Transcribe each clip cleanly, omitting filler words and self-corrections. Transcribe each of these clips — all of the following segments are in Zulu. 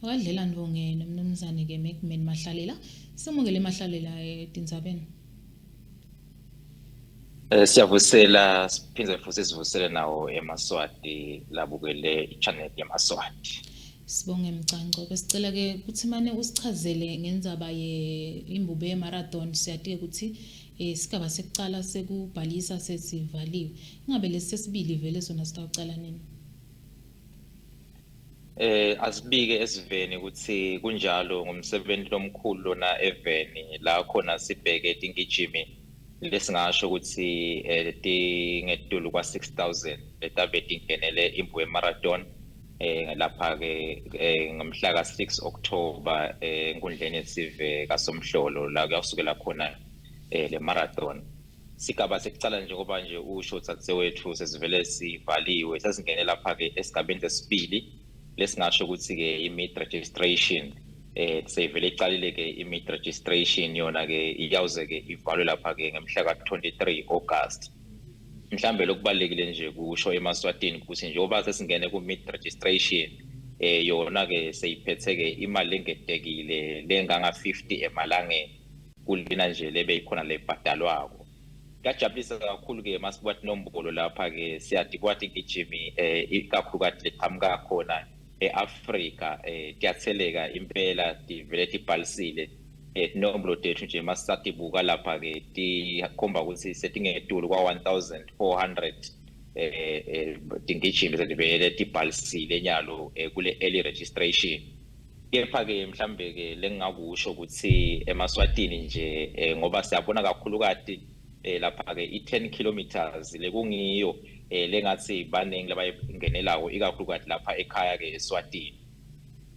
Wakadlela Ndvonge nomnumzane ke McMan Mahlalela. Simukele Mahlalela etindzabeni. Siyavusela siphindze futhi sivusele nawo emaSwati labukele i-channel yemaSwati. Sibonge Mcanco. Besicela ke ukuthi mane usichazele ngendzaba ye imbube ye marathon. Siyati ukuthi sigaba sekucala sekubhalisa sesivaliwe. Ingabe lesi sesibili vele sona sitawucala nini? Asibike esiveni ukuthi kunjalo ngumsebenzi lomkhulu lona eveni la khona sibheke tingijimi lesingasho ukuthi tingetulu kwa 6000 letabe tingenele iMbube Marathon lapha ke ngomhla ka 6 October enkundleni yesive kaSomhlolo la kuyasukela khona le marathon. Sigaba sekucala njengoba nje usho tsatse sesivele sivaliwe, sesingene lapha ke esigabeni sesibili lesingasho ukuthi ke i-mid registration. Seyivele icalile ke i-mid registration, yona ke iyawuze ke ivalwe lapha ke ngemhla ka-23 August. Mhlambe lokubalekile nje kusho emaSwatini ukuthi njengoba sesingene ku-mid registration, yona ke seyiphethe ke imali engedekile lenganga 50 emalangeni kulena nje lebe ikhona lebhadalwako. Kuyajabulisa kakhulu ke masibuka inombolo lapha ke siyadibwa tingijimi ikakhulukazi leqhamuka khona eAfrika, tiyatheleka impela, tivele tibhalisile. Inombolo tethu nje masisatibuka lapha ke tikhomba ukuthi setingetulu kwa 1400 tingijimi setivele tibhalisile nyalo kule early registration. Kepha ke mhlambe ke lengingakusho ukuthi emaSwatini nje, ngoba siyabona kakhulukati lapha ke i-10 kilometers lekungiyo lengathi baningi labayingenelako ikakhulukazi lapha ekhaya ke eSwatini.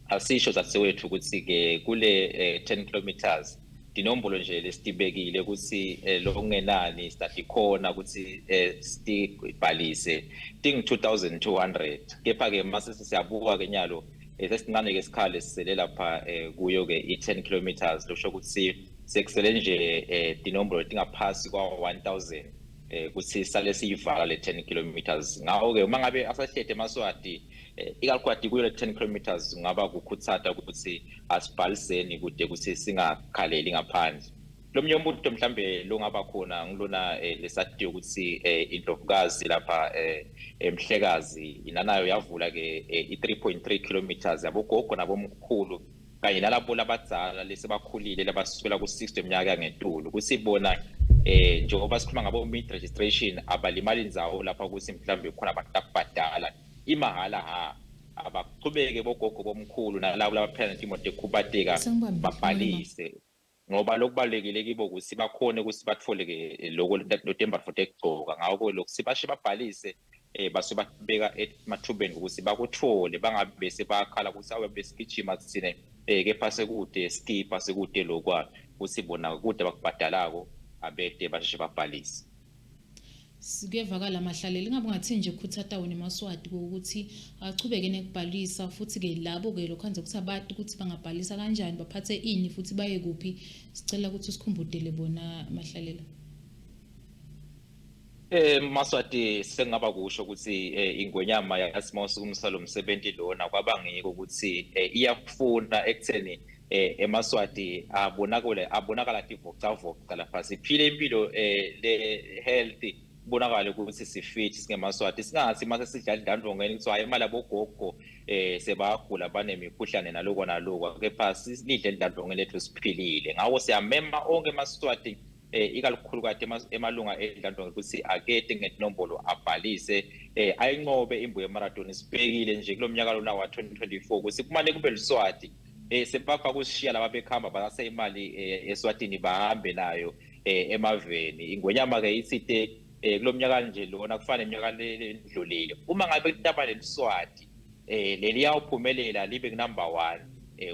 Asisho zasewethu ukuthi ke kule 10 kilometers tinombolo nje lesitibekile ukuthi lokungenani sitatikhona ukuthi sitibhalise ting 2200, kepha ke mase siyabuka ke nyalo sesincane ke isikhala esisele lapha kuyo ke i-10 kilometers, lokusho ukuthi sekusele nje tinombolo tingaphasi kwa 1000 ukuthi sale siyivala le 10 kilometers. Ngawo ke uma ngabe asahlete emaSwati ikakhulukazi kuyo le 10 kilometers, kungaba kukhutsata ukuthi asibhaliseni kude ukuthi singakhaleli ngaphandle. Lomnye umbuto mhlambe longaba khona ngilona lesatiyo ukuthi indlovukazi lapha emhlekazi inanayo yavula ke i-3.3 kilometers yabogogo nabomkhulu kanye nalabo labadzala lesebakhulile labasukela ku-60 eminyaka ngetulu, kusibona njengoba sikhuluma ngabo mid registration abalimali indzawo lapha ukuthi mhlambe khona abantu abadala imahala ha abaqhubeke bogogo bomkhulu nalabo labaphila netimo tekukhubateka babhalise, ngoba lokubalulekile kibo ukuthi bakhone ukuthi bathole ke lokho lotembatfo tekugcoka. Ngakho lokhu sibashe babhalise base babeka emathubeni ukuthi bakuthole, bangabe bese bakhala ukuthi awe besigijima sine kepha sekude skipha sekude lokwa ukuthi bona kude bakubhadalako, abede basheshe babhalise. Kuyevakala Mahlalela, ingabe ungathi nje khuthata wena emaSwati ukuthi achubeke nekubhalisa, futhi ke labo ke lokho ukuthi abantu ukuthi bangabhalisa kanjani, baphathe ini futhi baye kuphi? Sicela ukuthi usikhumbudele bona Mahlalela. Maswati, sengaba kusho ukuthi ingwenyama yasimose kumsalo umsebenzi lona kwaba ngiko ukuthi iyafuna ekutheni emaSwati abonakale abonakala tivocavoca lapha, siphile impilo le healthy, kubonakale ukuthi sifit singemaSwati, singathi mase sidlala indandvongeni kuthiwa hayi imali abogogo sebagula banemikhuhlane naloko naloko, kepha silidle indandvongeni lethu siphilile. Ngakho siyamema onke emaSwati, ikakhulukazi emalunga edlandlonge ukuthi akete ngenombolo abhalise, ayinqobe iMbube Marathon. Sibhekile nje kulomnyaka lona wa 2024 ukuthi kumane kube liswati, sebapha kusishiya laba bekhamba bathatha imali eSwatini bahambe nayo emaveni. Ingwenyama ke itsite kulomnyaka nje lona kufana neminyaka lendlulile, uma ngabe kutaba leliswati leli yawuphumelela libe number 1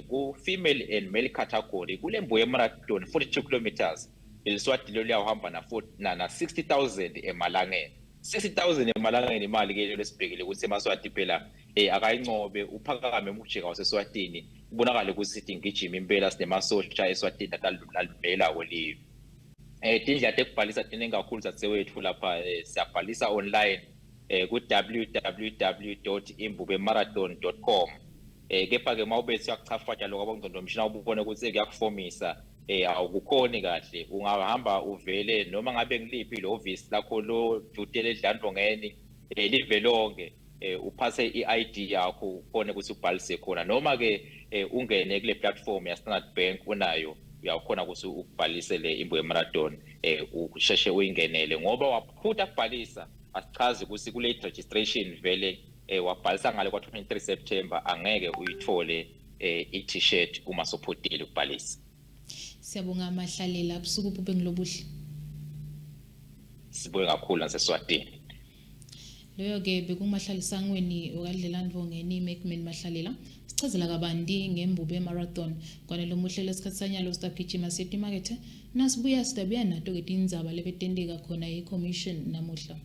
ku female and male category kule Mbuye Marathon 42 kilometers, leliswati lo liyawuhamba na 60000 emalangeni. 60000 emalangeni imali ke lesibhekile ukuthi emaSwati phela akayincobe, uphakame umjika waseSwatini, kubonakale ukuthi sithi ngijima impela sinemasosha eSwatini atalumela kwelive. Tindlela tekubhalisa tiningi kakhulu dzadzewethu lapha. Siyabhalisa online ku www.imbubemarathon.com. Kepha-ke uma ubethi uyakuchafata lokho abongqondo ubone ukuthi kuyakufomisa, awukukhoni kahle, ungahamba uvele noma ngabe ngiliphi lo office lakho lo dutele edlandongeni live lonke, uphathe i-ID yakho ukhone ukuthi ubhalise khona, noma ke ungene kule platform ya Standard Bank unayo, uyakhona ukuthi ubhalisele Imbube Marathon, usheshe uyingenele, ngoba waphutha kubhalisa asichazi ukuthi kule registration vele wabhalisa ngale kwa 23 September angeke uyithole i-t-shirt uma sophutile ukubhalisa. Siyabonga Mahlalela, busuku bube ngilobuhle. Sibuye kakhulu naseSwatini. Loyo ke bekunguMahlalisangweni wakadlela Ndvongeni Macman Mahlalela, sichazela kabanti ngeMbube Marathon. Kwanele umuhle lesikhathi sanyalo, sitagijima siye timakethe, nasibuya sidabuya nato ke tindzaba lebetenteka khona e-commission namuhla.